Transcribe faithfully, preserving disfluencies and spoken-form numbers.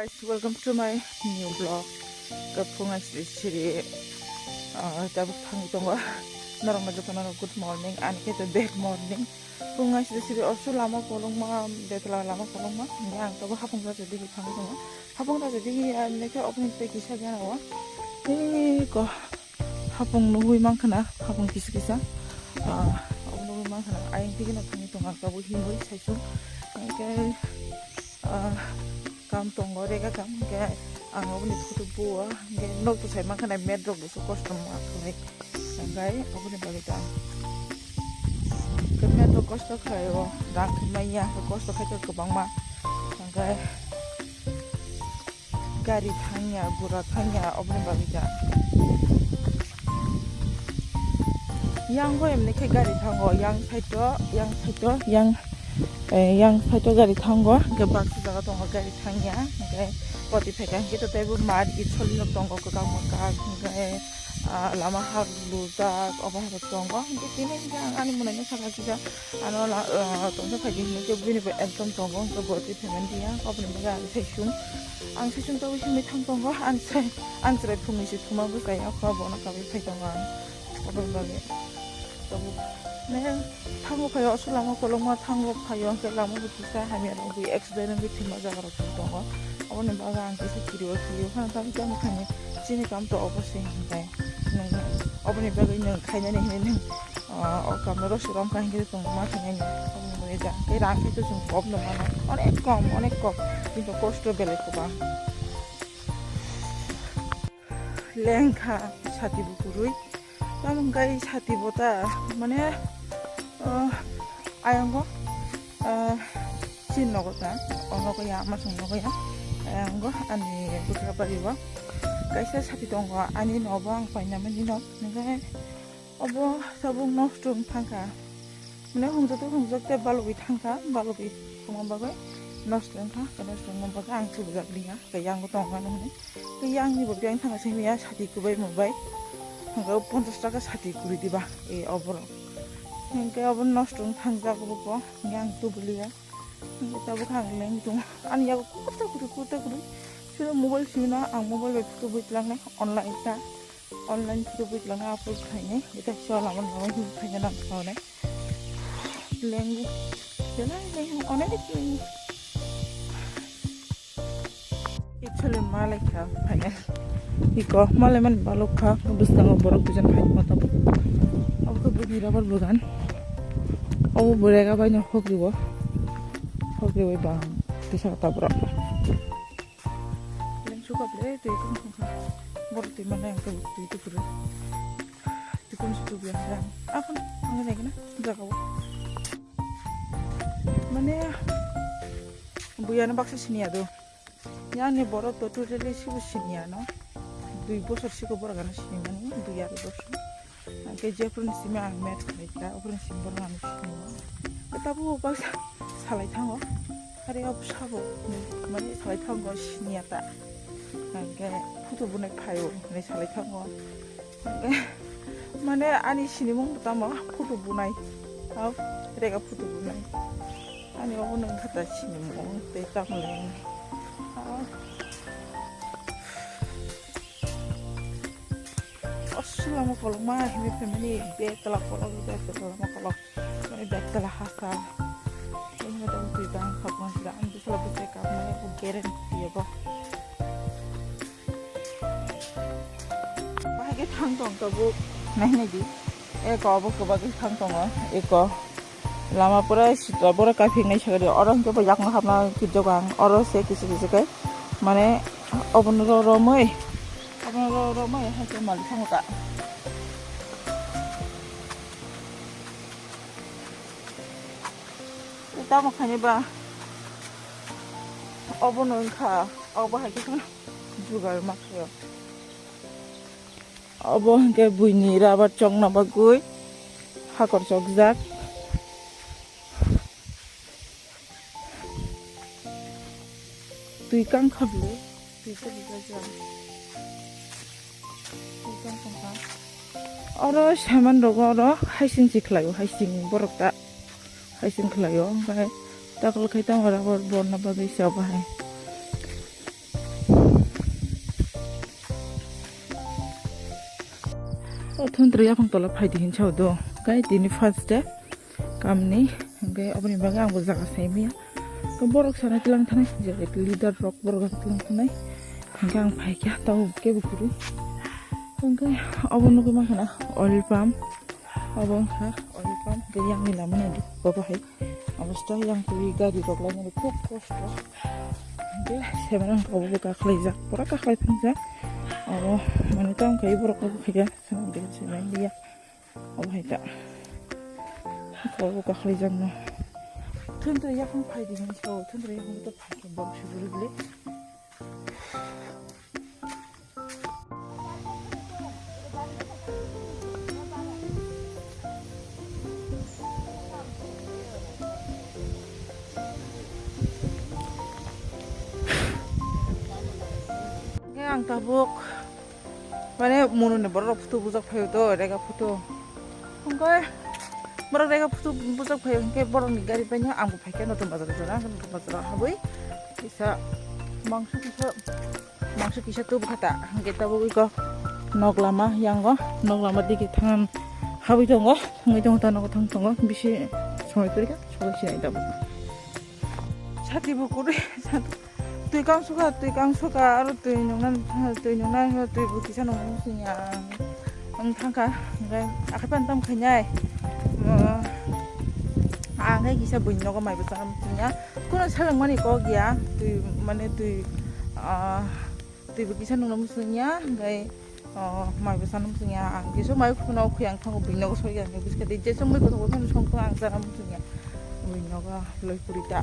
Guys, welcome to my new vlog. Kaphung ai siri siri, ah, tabuk thang tongo. Norok no joto no good morning, ani khe to bad morning. Phung ai siri siri oso lama kolokma, betla lama kolokma. Hingke ang tabuk hapung raja digi thang tongo. Hapung raja digi ya, neke opening tei kisa gana o. Hei ko. Hapung nugui mankha na, hapung kisa kisa. Ah, obo nugui mankha na, ayang tigi no thangwi tongo ang tabuk himwi saichung. Hingke, ah, kam tongo, rega kam, hingke ang oboni photo buo, hingke nok to sai mankha na, met rok buso kosto ma khlai. Hingke oboni bagwi ta. Hingke met rok kosto khlai o, rang khe maya, kosto khaikhe kwbangma. Hingke, gari thangya, gura thangya, oboni bagwi ta. Yang bo emni khe gari thango, yang side o, yang side o, yang, eh, yang side o gari thango, hingke baksa jaga tongo gari thangya, hingke poti phaikha hingke to teibo mat it soli nok tongo kwkang mwkang, hingke, ah, lama hak lujak, obo hai tongo, hingke tini hingke ang ani mwnai no saka kisa. Ano la, ah, tongsa phaidi hinwi khe bini bo ekdom tongo, hwnkhe bo twi phaimani ya, aboni bagwi ang saichung, ang saichung tabuk himwi thang tongo, ang sai, ang chwrai phungni se thuma bwsai, o kha bono kabui phai tongo ang, aboni bagwi tabuk, ne, thango phaio, aswk lama kolokma thango phaio, hwnkhe lama bo kisa hamya rok bui accident wngwi thwima jaga rok tongo, aboni bagwi ang kisa kiriui phaiwi phano tamo tamo khainwi chini kam to obo se hwnkhe, nwng, oboni bagwi nwng khainani hinwi nwng. Ah, o kamno rw swi romkha hingke tong ma thangya ni, omo ni ja, tei rang khe to chwng kok no mano, onek kom, onek kom, kintu kosto belai kwbang. Lengkha sati bo kwrwi, tamo hwnkhe sati bo ta, mane, ah, ayang bo, ah, chin nogo ta, o nogo ya, ama song nogo ya, ayang bo ani bwkha bari bo kaisa sati tongo, ani nogo ang paina mani no, hwnkhe. Obo tabuk nosto wng thangkha. Mane hungjak tei hungjak tei balugwi thangkha, balugwi tongma bagwi nosto wngkha, khe nosto wngma bagwi ang chubujak liya, khe yang bo tongkha nw hwnwi. Khe yang ni bo biyang thangkha simi ya sati kwbai mwbai. Hwnkhe o ponchash taka sati kwrwi diba, e oborok. Hwnkhe obo nosto wng thangjak obo bo, hwnkhe ang tubu liya. Hwnkhe tabuk ang leng tongo. Ani yago kurta kwrwi, kurta kwrwi. Sino mobile simi no, ang mobile bai photo bui tlangnai, online ta. Online photo bui tlangnai, upload khainai. Ita sio lama lama him khaina nang khainai. Leng. Belai leng, onek leng. Actually malai kha, phainai. Iko malai man balok kha, bwskango borok duijon phai mata bo. Abo khe buini rubber bagan. Abo bo rega bai no hokri bo. Hokri bai bang kisa ta borok. Leng suka ble twi tung tung kha. Borok twi manai ang twi twi kwrwi. Twi kum su twi biya. Akhon ang nai gana jaga o. Mane buya no baksa siniya do. Yang ni borok to totally sibo siniya no. Dui bosor siko borok ano sinimani, dui arai bosor. Hwnkhe jephru ni simi ang met khlai kha, ophru ni simi borok ano sinimani. Tabuk baksa salai thango. Are o sabo, mane salai thango siniya ta. Hwnkhe photo bunai phaio, hinwi salai thango. Mane ani sinimung bo tamo photo bunai. Hau, rega photo bunai. Ani obo nang kha ta sinimung tei tamo le. Hau. Oso lama kolokma himwi phaimani bag tala kolok, bag tala lama kolok. Mane bag tala hasa. Himwi tamo twi tang khapang sida. Ani bwsala bwsai kapmani bo guarantee bo. Bahai khe thang tong tabuk. Nai nai di. Eko abo kwbak khe thang tongo. Eko. Lama pura sitra borok kaphik nai sakha di. Oro hwnkhe bo yakung hapna kijago ang. Oro se kisa kisa khe. Mane obono ro romwi. Obono ro romwi hai khe malik thango ta. Tamo khaini ba. Obono wngkha. Obo hai khe. Jugar ma khaio. Obo hwnkhe buini rubber chokna bagwi hakor chokjak. Twi kang kha bwlwi, twi khe bwlwi jang. Twi kang tongkha. Oro saman rogo oro haising si khlaio, haising borok ta haising khlaio, hwnkhe takol khai tamo rubber borna bagwi se obo hai. Thuntra yaphang tola phaidi hinsa do. Kai tini first day kamni, hingke aboni bagwi angbo jaga saimaya. Ko borok sana tilang thanai, je leader rok borok tilang thanai. Hingke ang phaikha tau kebo kwrwi. Hingke abo nugwi mankha na oil pump. Abo wngkha oil pump, hingke yangni lama nai di, bobo hai. Obosta yang twi gari rok lainani khub kosto. Hingke semen wngkha obo kakhlaijak, pura kakhlai phangjak. Abo mane tamo khe borok obo khaikha, semen de semen liya. Obo hai ta. Obo kakhlaijak no. Thuntra yaphang phaidi hinsa, thuntra yaphang to phaikha borok siburi bile. Ang tabuk mane mononi borok photo bujak phaio to, rega photo. Hingke borok rega photo bujak phaio, hingke borokni gari paino ang bo phaikha notun bazar jora, notun bazar habwi kisa mangso kisa, mangso kisa tubu khata, hingke tabuk iko nok lama yango, nok lama digi thangan habwi tongo, thangwi tongo ta nogo thang tongo, bisi somoi kwrwikha, sogwi sinai tabuk. Sati bo kwrwi, sati. Twi kang suka, twi kang suka, aro twi nungna, twi nungna, twi bo kisa nungna singya. Ang thangka, hingke akhai pan tam khainai. Ang khe kisa buini nogo mai bwsa singya. Kuno seleng mani kok ya, twi mane twi, ah, twi bo kisa nungna singya, hingke, oh, mai bwsa singya. Ang kisa mai kuno khuyang thango buini nogo soya, hingke biska de jesong mai kotor kotor song ang sana singya. Buini nogo loi puri ta.